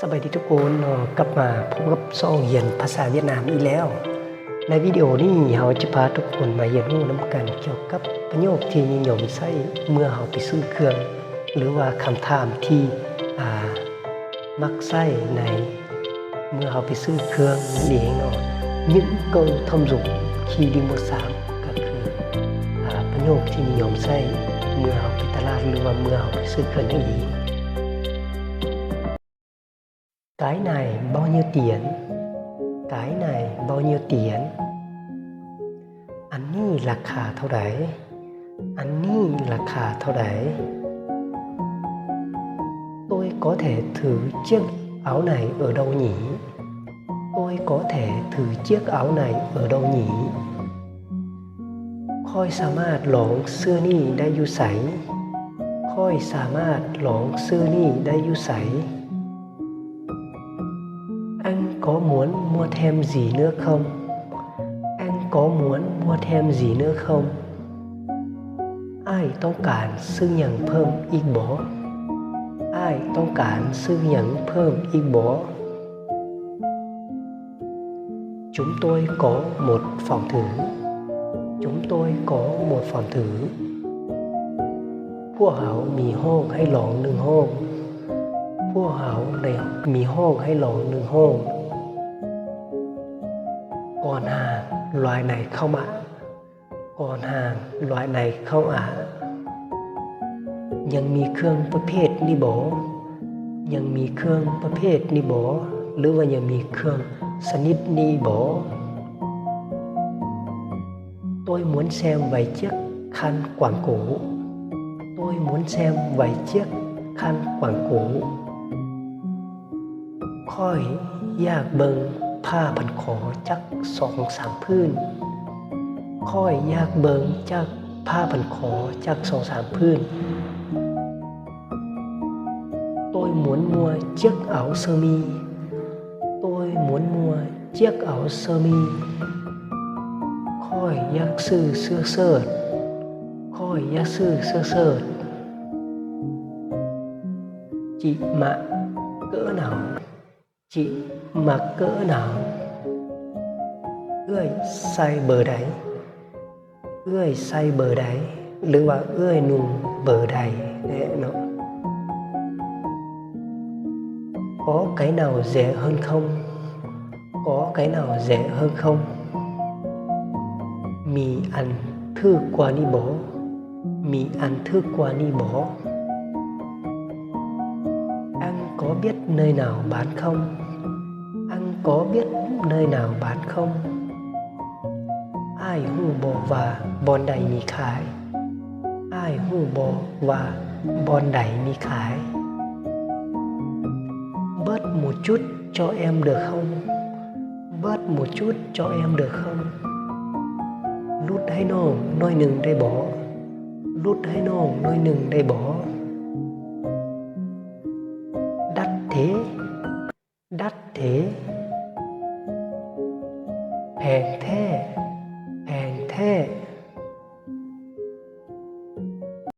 ສະບາຍດີທຸກຄົນເນາະ, ກັບມາພົບກັບຊ່ອງຮຽນພາສາຫວຽດນາມອີກແລ້ວ. ໃນວິດີໂອນີ້ເຮົາຈະພາທຸກຄົນມາຮຽນຮູ້ນຳກັນກ່ຽວກັບປະໂຫຍກທີ່ນິຍົມໃຊ້ເມື່ອເຮົາໄປຊື້ເຄື່ອງ ຫຼືວ່າຄຳຖາມທີ່ ອາ ມັກໃຊ້ໃນເມື່ອເຮົາໄປຊື້ເຄື່ອງນັ້ນເອງເນາະ. Những câu thông dụng khi đi mua sắm ກໍຄື ອາ ປະໂຫຍກທີ່ນິຍົມໃຊ້ເມື່ອເຮົາໄປຕະຫຼາດ ຫຼືວ່າເມື່ອເຮົາໄປຊື້ເຄື່ອງນັ້ນເອງ. Cái này bao nhiêu tiền? Cái này bao nhiêu tiền? ອັນນີ້ລາຄາເທົ່າໃດ? ອັນນີ້ລາຄາເທົ່າໃດ? Tôi có thể thử chiếc áo này ở đâu nhỉ? Tôi có thể thử chiếc áo này ở đâu nhỉ? ຂ້ອຍສາມາດລອງເສື້ອນີ້ໄດ້ຢູ່ໃສ? ຂ້ອຍສາມາດລອງເສື້ອນີ້ໄດ້ຢູ່ໃສ? Anh có muốn mua thêm gì nữa không? Anh có muốn mua thêm gì nữa không? ອ້າຍຕ້ອງການຊື້ຫຍັງເພີ່ມອີກບໍ່? ອ້າຍຕ້ອງການຊື້ຫຍັງເພີ່ມອີກບໍ່? Chúng tôi có một phòng thử. Chúng tôi có một phòng thử. ພວກເຮົາມີຫ້ອງໃຫ້ລອງໜຶ່ງຫ້ອງ. ພວກເຮົາໄດ້ມີຫ້ອງໃຫ້ລອງໜຶ່ງຫ້ອງ. Còn hàng loại này không ạ? Còn hàng loại này không ạ? ຍັງມີເຄື່ອງປະເພດນີ້ບໍ່? ຍັງມີເຄື່ອງປະເພດນີ້ບໍ່? ຫຼືວ່າຍັງມີເຄື່ອງຊະນິດນີ້ບໍ່? Tôi muốn xem vài chiếc khăn quàng cổ. Tôi muốn xem vài chiếc khăn quàng cổ. ຂ້ອຍຢາກເບິ່ງຜ້າພັນຄໍຈັກສອງສາມຜືນ. ຂ້ອຍຢາກເບິ່ງຈັກ ຜ້າພັນຄໍຈັກສອງສາມຜືນ. Tôi muốn mua chiếc áo sơ mi. Tôi muốn mua chiếc áo sơ mi. ຂ້ອຍຢາກຊື້ເສື້ອເຊີດ. ຂ້ອຍຢາກຊື້ເສື້ອເຊີດ. Chị mặc cỡ nào? Chị mặc cỡ nào? ເອື້ອຍໃສ່ເບີໃດ? ເອື້ອຍໃສ່ເບີໃດ? ຫຼືວ່າເອື້ອຍນຸ່ງເບີໃດແດ່ເນາະ? Có cái nào rẻ hơn không? Có cái nào rẻ hơn không? ມີອັນຖືກກວ່ານີ້ບໍ່? ມີອັນຖືກກວ່ານີ້ບໍ່? Anh có biết nơi nào bán không? Anh có biết nơi nào bán không? ອ້າຍຮູ້ບໍ່ວ່າບ່ອນໃດມີຂາຍ? ອ້າຍຮູ້ບໍ່ວ່າບ່ອນໃດມີຂາຍ? Bớt một chút cho em được không? Bớt một chút cho em được không? ຫຼຸດໃຫ້ນ້ອງໜ້ອຍໜຶ່ງໄດ້ບໍ່? ຫຼຸດໃຫ້ນ້ອງໜ້ອຍໜຶ່ງໄດ້ບໍ່? Đắt thế. Đắt thế. ແພງແທ້.